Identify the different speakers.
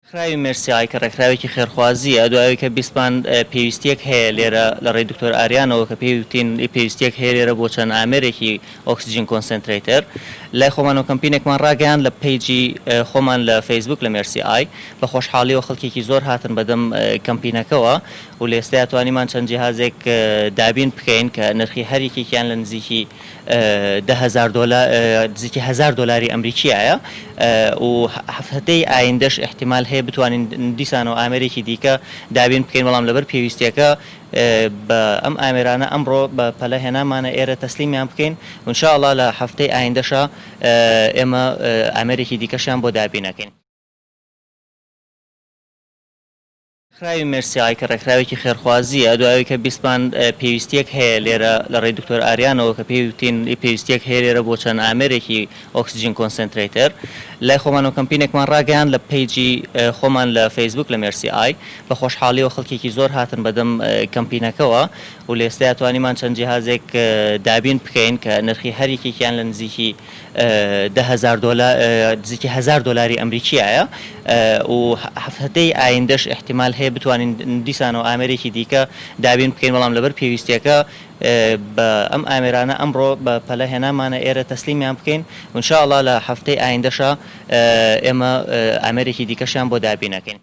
Speaker 1: ڕێکخراوی مێرسی ئای کە ڕێکخراوێکی خێرخوازییە، دوای ئەوەی کە بیستمان پێویستییەک هەیە لێرە لە ڕێی دکتۆر ئاریانەوە کە پێی وتین پێویستییەک هەیە لێرە بۆ چەند ئامێرێکی oxygen concentrator لای خۆمانەوە کەمپینێکمان ڕاگەیاند لە page ی خۆمان لە فەیسبوک لە مێرسی ئای بە خۆشحاڵیەوە خەڵکێکی زۆر هاتن بەدەم کەمپینەکەوە و لە ئێستایا توانیمان چەند جیهازێک دابین بکەین کە نرخی هەر یەکێکیان لە نزیکی 10,000 دۆلار نزیکی 1000 دۆلاری ئەمریکیایە و هەفتەی ئایندەش ئیحتیمال هەیە بتوانین دیسانەوە ئامێرێکی دیکە دابین بکەین بەڵام لەبەر پێویستیەکە بە ئەم ئامێرانە ئەمڕۆ بە پەلە هێنامانە ئێرە تەسلیمیان بکەین و ان شاء اللە لە هەفتەی ئایندەشا ئێمە ئامێرێکی دیکەشیان بۆ دابین ئەکەین. ڕێکخراوی مێرسی ئای کە ڕێکخراوێکی خێرخوازییە، دوای ئەوەی کە بیستمان پێویستییەک هەیە لێرە لە ڕێی دکتۆر ئاریانەوە کە پێی وتین پێویستییەک هەیە لێرە بۆ چەند ئامێرێکی oxygen concentrator لای خۆمانەوە کەمپینێکمان ڕاگەیاند لە page ی خۆمان لە فەیسبوک لە مێرسی ئای بە خۆشحاڵیەوە خەڵکێکی زۆر هاتن بەدەم کەمپینەکەوە و لە ئێستایا توانیمان چەند جیهازێک دابین بکەین کە نرخی هەر یەکێکیان لە نزیکی 10,000 دۆلار نزیکی 1000 دۆلاری ئەمریکیایە و هەفتەی ئایندەش ئیحتیمال هەیە بتوانین دیسانەوە ئامێرێکی دیکە دابین بکەین بەڵام لەبەر پێویستیەکە بە ئەم ئامێرانە ئەمڕۆ بە پەلە هێنامانە ئێرە تەسلیمیان بکەین و ان شاء اللە لە هەفتەی ئایندەشا ئێمە ئامێرێکی دیکەشیان بۆ دابین ئەکەین.